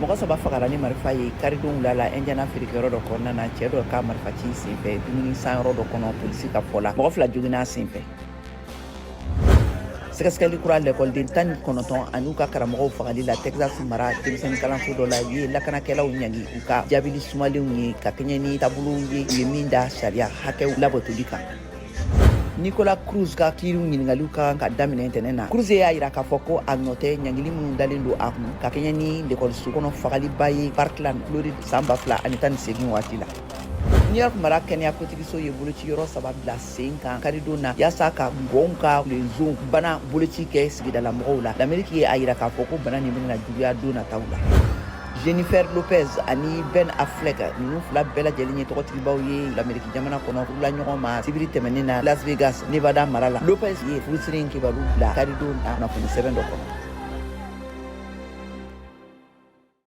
Mɔgɔ saba fagara ni marifa ye karidon wula la Indiana feerekɛyɔrɔ dɔ kɔnɔna na, cɛɛ dɔ ka marifaci senfɛ dumuni sanyɔrɔ dɔ kɔnɔ. Polisi ka fɔ la, mɔgɔ fila joginna senfɛ. Sɛgɛsɛgɛli kura lɛkɔliden 19 an'u ka karamɔgɔw fagali la Texas mara denmisɛnnin kalanso dɔ la ye lakanakɛlaw ɲangi u ka jaabili sumalenw ye ka kɛɲɛ ni taabolow ye u ye min da sariya hakɛw labatoli kan. Nicolas Cruz ka kiiriw ɲiningaliw ka kan ka daminɛ ntɛnɛn na. Cruz y'a yira k'a fɔ ko a nɔ tɛ ɲangili minnu dalen don a kun ka kɛɲɛ ni lekɔliso kɔnɔ fagaliba ye Parkland, Floride, san 2018 waati la. New York mara kɛnɛya kotigiso ye bolociyɔrɔ saba bila sen kan karidon na yaasa ka gɔnw ka lenzon bana boloci kɛ sigidala mɔgɔw la. Lameriki ye a yira k'a fɔ ko bana nin bɛna juguya don nataw la. Jennifer Lopez ani Ben Affleck, ninnu fila bɛɛ lajɛlen ye tɔgɔtigibaw ye Lameriki jamana kɔnɔ, furula ɲɔgɔn ma sibiri tɛmɛnen na Las Vegas, Nevada mara la. Lopez ye furusiri in kibaru bila karidon na kunnafoni sɛbɛn dɔ kɔnɔ.